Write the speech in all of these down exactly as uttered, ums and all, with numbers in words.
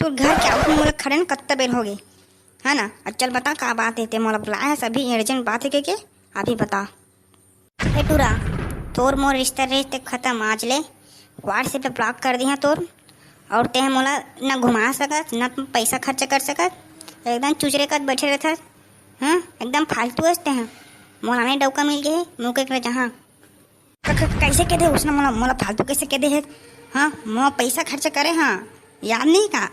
तोर घर के आगू मोला खड़े न कत्ता बेर होगे, है ना? अब चल बता का बात हे, ते मोला बुलाए हस अभी urgent बात हे के, के? अभी बता। ए टूरा, तोर मोर रिश्ता रिश्ते खत्म आज ले। WhatsApp पे block कर दिया तोर, और ते मोला न घुमा सकत, न पैसा खर्च कर सकत, एकदम चुचरे कस बैठे रहथस। हाँ, एकदम फालतू हस ते। हाँ, मोला नई डौका मिल गे हे, मुँह के जहाँ। क-, क-, कैसे कह दे उसने मोला, मोला फालतू कैसे कह दे हे? हाँ, मोला पैसा खर्च करे, हाँ, याद नहीं का?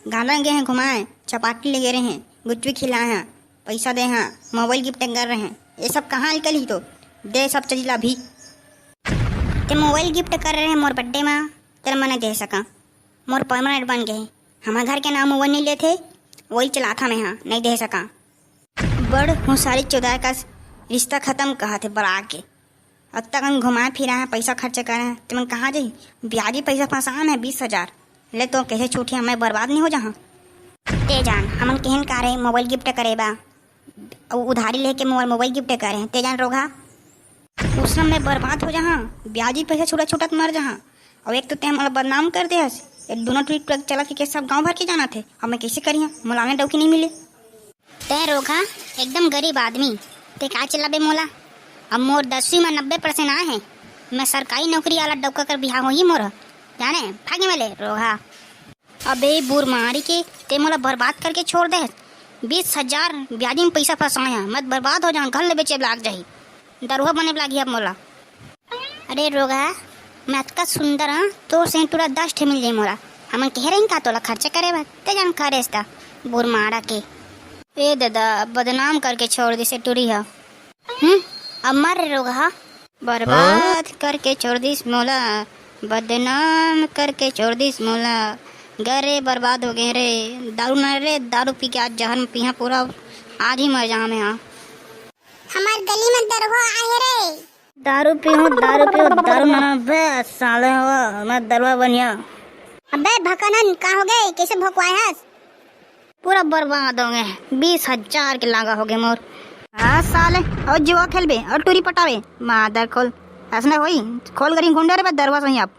गाना गे हैं घुमाए, चपाटी ले गे रहे हैं, गुच्ची खिलाए हैं, पैसा दे हैं, mobile gift कर रहे हैं, ये सब कहाँ निकली तो? दे सब चीज ला भी। ते mobile gift कर रहे हैं मोर birthday में, तेला मैं नई दे सका। मोर permanent बन गए, हमार घर के नाम mobile नहीं लेते, वही चलाथा मैं, हाँ, नई दे सका। बड़ होशियारी चौधार का रिश्ता खत्म कहा थे बड़ा के। अब तक हम घुमाए फिराए हैं, पैसा खर्च करे हैं, तुमन कहाँ जाही? ब्याजी पैसा फंसाए हैं बीस हजार। ले तो कैसे छूटिया, मैं बर्बाद नहीं हो जहाँ। ते जान, हमन केहन कारे mobile gift करे बा, अउ उधारी लेके मोर mobile gift करे हैं, ते जान रोगहा। उस समय मैं बर्बाद हो जहाँ, ब्याजी पैसा छुटा छुटत मर जहाँ। और एक तो ते मोला बदनाम कर दे हस, ये दोनों ट्रिप चला के, के सब गांव भर के जाना थे। अब मैं कैसे करिया, मोला आने डौकी नहीं मिले। तैं रोगहा, एकदम गरीब आदमी, ते का चिल्लाबे मोला? अब मोर दसवीं में नब्बे percent आए हैं, मैं सरकारी नौकरी वाला डौका कर बिहाव होही मोर, जाने, भागे वाले रोगहा। अबे बुरमारी के, ते मोला बर्बाद करके छोड़ दे। बीस हजार ब्याजी में पैसा फंसाया, मत बर्बाद हो जाऊं, घर ले बेचे लाग जाही, दरुहा बने लागी अब मोला। अरे रोगहा, मैं अतका सुंदर हाँ, तोर से टूरा दस ठे मिल जाई मोला। हमन कहे रही का तोला खर्चा करे बा, ते जान खा रेस्ता बुरमारा के। ए दादा, बदनाम करके छोड़ दिसे टूरी हा। हम्म, अब मर रे रोगहा। बर्बाद करके छोड़ दिस मोला, बदनाम करके छोड़ दिस मोला। गरे बर्बाद हो गए रे, दारू न रे, दारू पी के आज जहर में पीहा पूरा, आज ही मर जाऊं मैं हाँ। हमार गली में दरुहा आए रे। दारू पीहूं, दारू पीहूं, दारू ना, बे साले हो, मैं दरुहा बनिया। अबे भकनन, का हो गए? कैसे भोकवाए हस? पूरा बर्बाद हो गए, बीस हजार के लागा हो गए मोर। हाँ साले, और जुआ खेलबे और टूरी पटावे, मादर खोल। ऐसने होई, खोल करी घुंडे रे बे दरुहा सही आप।